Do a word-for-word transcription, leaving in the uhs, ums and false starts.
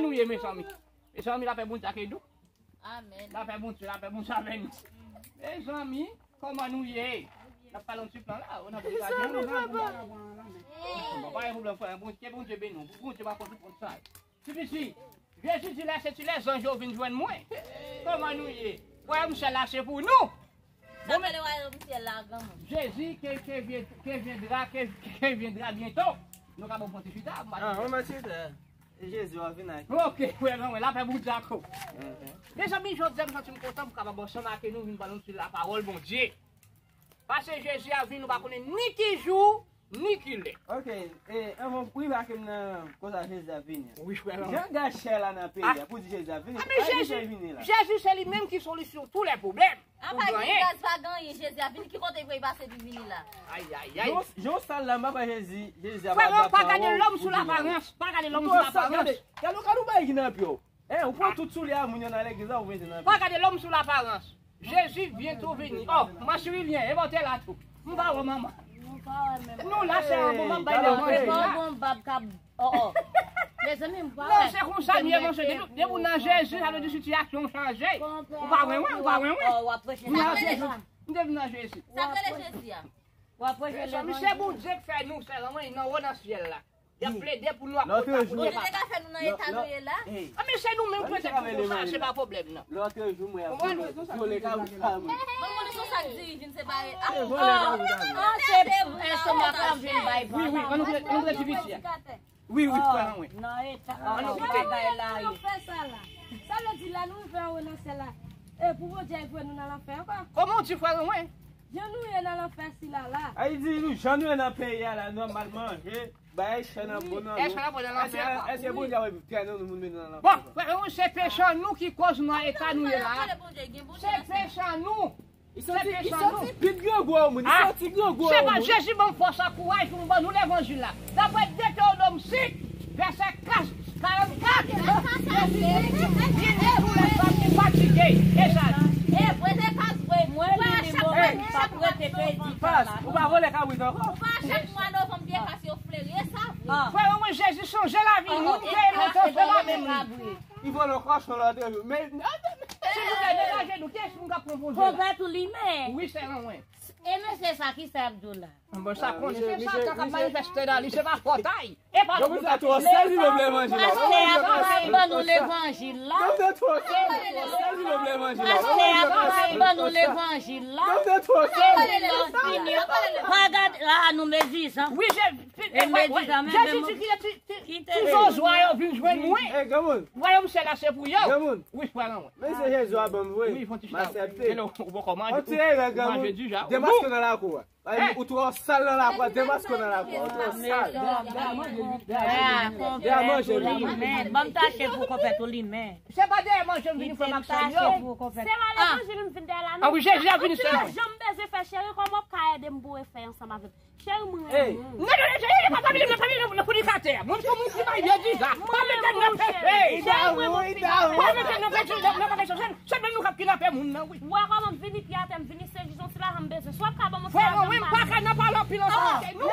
Nou ye, mezanmi? Mezanmi, lapè Bondye ak nou. Amèn. Lapè Bondye, lapè Bondye avè nou. Mezanmi, kòman nou ye? N ap pale yon ti plan la, ou nan predikasyon. Pa gen pwoblèm, frè, Bondye, Bondye beni w. Bondye pa konn tout konn sa. Ti piti, Jezi di lè se ti lèzanj yo vin jwenn mwen. Kòman nou ye? Wayòm syèl la se pou nou. Sa k rele wayòm syèl la, granmoun? Jezi ke, ke vye-, ke vyendra, ke, ke vyendra byento. Nou ka bon pran ti chita, m pa Ah, on m'a dit, euh, Jezi va vin ak Ok, frè, non, lapè Bondye ak ou. Mezanmi, jodi a m santi m kontan pou kapab ansanm ak nou vin pale nou sou lapawòl Bondye. Paske Jezi a vin, nou pa konnen ni ki jou, ni ki lè. Ok, e, anvan pou rive ak m nan kote Jezi ap vini an. Wi, frè. Jan gad chè la nan peyi a, pou di Jezi ap vini, a ki Jezi vini la? Jezi se li menm ki solisyon tou lè pwoblèm. Apa ki gaz pa ganyen, Jezi ap vini, ki kote pou l pase pou vini la? Ay, ay, ay. Jan w sal la, m pa kwè Jezi, Jezi ap Frè, pa gade lòm sou laparans, pa gade lòm sou laparans. Gade, gade, ou bay ki nan pye w. Eh, ou pran tout soulye a moun yo nan legliz la, ou mete nan pye. Pa gade lòm sou laparans. Jezi byento vini. Oh, Masirilyen, e bò te la tou. M pa wè manman. Nou la, se yon bon, m ap bay lè manje la. Bon, bab k ap, oh, oh. Mezanmi, m pa wè. Non, se konsa m ye, monchè. Depi, depi w nan Jezi, sa vle di sitiyasyon w chanje. Ou pa wè mwen, ou pa wè mwen. Oh, w ap preche nan Jezi. M te vin nan Jezi. Sa k rele Jezi a? W ap preche levanjil. Se Bondye k fè nou, sè mwen, nan wo nan syèl la. Y ap plede pou nou ap Lòt jou. Bondye te ka fè nou nan eta nou ye la. A, men se nou menm k mete pou nou sa, se pa pwoblèm nan. Lòt jou, mwen ap vole ka ou ka mwen. Mwen konnen se sa k dirije n separe. Ah, se estomak la vin bay. Wi, wi, ann nou, ann nou rete piti a. Wi, wi, frè mwen. Nan eta, ann nou kite. Sa nou fè sa la. Sa vle di la, nou rive anwo nan syèl la. E pou Bondye voye nou nan lanfè ankò? Kòman w di, frè mwen? Jan nou ye nan lanfè sila la. Ay di nou, jan nou ye nan peyi a la, nòmalman, je, bagay chan nan bon nan nou. Èske Bondye ap trennen nou, moun mennen nan lanfè? Bon, frè mwen, se peche nou ki koz nou nan eta nou ye la. Se peche nou. Se peche nou. Li santi grangou a moun, li santi grangou a moun. Se pa Jezi ban m fòs ak kouraj pou m ban nou levanjil la. Daprè Detewonòm senk, vèsè kat, karannkat, Jezi di, vini tou lèzòm ki fatige e chaje. E vre, se pa vre. Mwen, li li mwen, m p ap rete pèdi tan la. Ou pa vole kabrit ankò? Ou pa chak mwa novanm, pye kase yo fleri, e sa vre. Frè mwen, Jezi chanje lavi moun, kreye nou chanje lavi moun. Li vole kòchon lòt jou. Men, silvouplè, degaje nou. Kiyès moun k ap pran poze la? Konpè tou limen. Wi, sè mwen. E mesye sa, ki sa y ap di w la? Bon, sa konnen, se Satan k ap manifeste nan li, se pa fòt a y. E pa nou. Pastè a pa vin ban nou levanjil la. Pastè a pa vin ban nou levanjil la. Pa gade, ah, nou medizan. Wi, Jezi di ki ti zozwa yo vin jwenn mwen. Wayòm syèl la se pou yo. Wi, frè mwen. Men se Jezi a ban m vre. M aksepte. Ou poko manje. Demaske nan lakou a. Ou twò sal nan lakou a, demaske nan lakou a, ou twò sal. Dèyè manje, dèyè manje. Ban m tache pou konpè tou limen. Se pa dèyè manje m vini, frè m ak sè m yo. Se pa levanjil m vin dèyè la, non. Ah wi, Jezi ap vini sèlman. Ki jan m bezwen fè, cheri, kòman w ka ede m pou refè ansanm avè m? Cheri, mwen renmen w. Non, non, non, cheri, pa, pa vini, pa vini, non, non, pou di katè. Mwen se moun ki bay vye di sa. Pa mete m nan peche. Pa mete m nan peche, nan bagay sa. Se, se nou k ap kidnape moun nan, wi. Ou wè kòman m vini pye atè, m vini sezi. Yon ti lajan m bezwen. Si w ap ka ban m yon ti lajan m pa ka nan pale anpil ansanm avè nou.